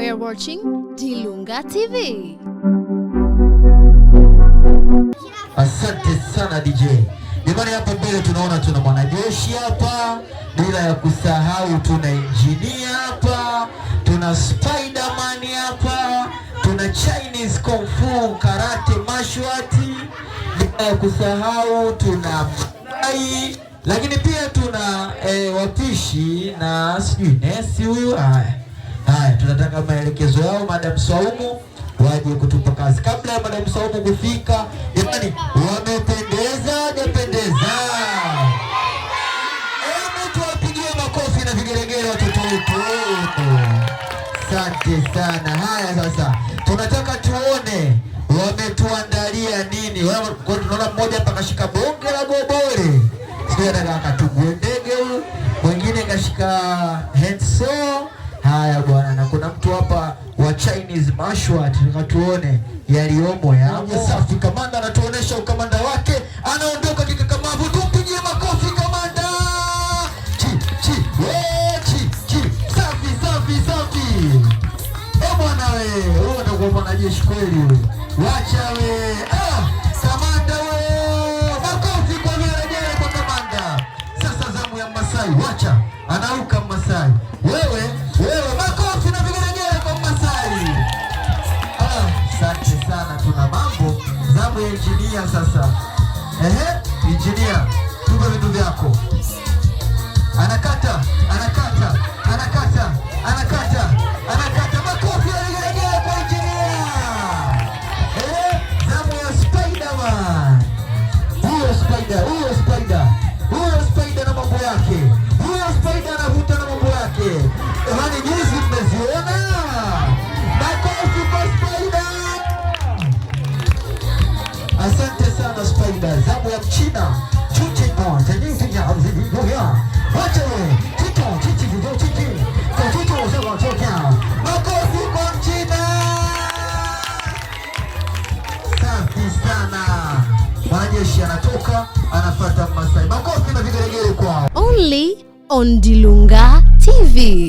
are watching Dilunga TV. Asante sana DJ. Jamani, hapa mbele tunaona tuna mwanajeshi hapa, bila ya kusahau tuna injinia hapa, tuna Spiderman hapa, tuna Chinese Kung Fu karate martial art, bila ya kusahau tuna Masai, lakini pia tuna wapishi na sijui nesi huyu. Haya haya, tunataka maelekezo yao Madam Saumu waje kutupa kazi. Kabla ya Madam Saumu kufika, jamani, wamependeza hawajapendeza? Hebu tuwapigie makofi na vigelegele watoto wetu. Asante sana. Haya, sasa tunataka tuone wametuandalia nini. Kwa tunaona mmoja hapa kashika bonge la gobole, sijui anataka akatugue ndege huyu, mwingine kashika handsaw. Haya bwana, na kuna mtu hapa wa Chinese martial art, tunataka tuone yaliyomo yamo. Safi, kamanda anatuonesha ukamanda wake, anaondoka kikakamavu. Tumpigie makofi kamanda. Chi chi we chi chi, safi safi safi. Eh bwana we, huyo ndio mwanajeshi kweli huyo. Wacha we. Ah, kamanda we. Makofi kwa vigelegele kwa kamanda. Sasa zamu ya Masai, wacha. Anaruka Masai. Wewe, wewe, makofi na vigelegele kwa Masai. Ah, asante sana, tuna mambo. Zamu ya injinia sasa. Ehe, injinia, tupe vitu vyako. Anakata, anakata, anakata, anakata, anakata. Makofi ya vigelegele kwa injinia. Eh, zamu ya Spiderman. Huyo Spider, huyo Spider, huyo Spider na mambo yake, huyo Spider anavuta na mambo yake. Jamani, juzi mmeziona? Makofi kwa Spider. Asante sana Spider. Zamu ya Mchina. Chuchi oh, wacha we. Chicho, chichi, chicho, chichi. Chicho, chicho, chicho. Makofi kwa Mchina. Safi sana. Mwanajeshi anatoka, anafuata Masai. Makofi na vigelegele kwao. Only on Dilunga TV.